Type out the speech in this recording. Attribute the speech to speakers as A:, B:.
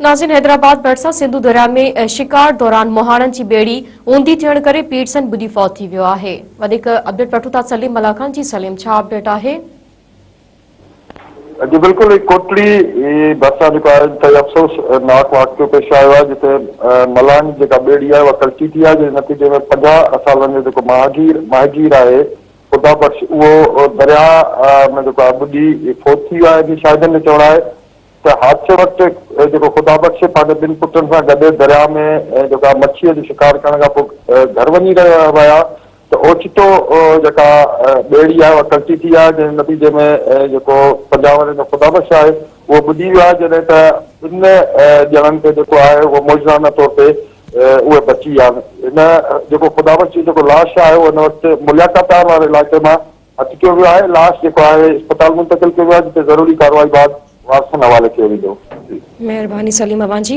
A: ناظرين حيدرآباد ڀرسان سنڌو درياء ۾ شڪار دوران مهاڻن جي ٻيڙي اونڌي ٿيڻ ڪري پيرسن ٻڏي فوت ٿي ويو آهي. وڌيڪ اپڊيٽ وٺون ٿا سليم ملاح کان جي سليم ڇا اپڊيٽ آهي؟
B: جي بلڪل ڪوٽڙي ڀرسان جيڪو آهي انتهائي افسوس ناڪ واقعو پيش آيو آهي جتي ملاحن جي جيڪا ٻيڙي آهي اها ڪلٽي ٿي آهي جنهن جي نتيجي ۾ 50 سالن جو جيڪو ماهگير ماهيگير آهي خدا بخش اهو درياء ۾ جيڪو آهي ٻڏي فوت ٿي ويو آهي جي شاهدن جو چوڻ آهي ته حادثي وقت جيڪو خدا بخش پنهنجي ٻن پٽن سان گڏ درياء ۾ جيڪو آهي مڇيء جو شڪار ڪرڻ کان پوء گهر وڃي رهيا هيا ته اوچتو جيڪا ٻيڙي آهي اها ڪلٽي ٿي آهي جنهن جي نتيجي ۾ جيڪو 50 ورهين جو خدا بخش آهي اهو ٻڏي ويو آهي جڏهن ته ٻن ڄڻن کي جيڪو آهي اهو معجزانه طور تي اهي بچي ويا هن جيڪو خدا بخش جو جيڪو لاش آهي اهو هن وقت ملياڪاتار واري علائقي مان هٿ ڪيو ويو آهي، لاش جيڪو آهي اسپتال منتقل ڪيو ويو آهي جتي ضروري ڪارروائي بعد وارثن حوالي ڪيو ويندو.
A: مهرباني سليم اوهان جي.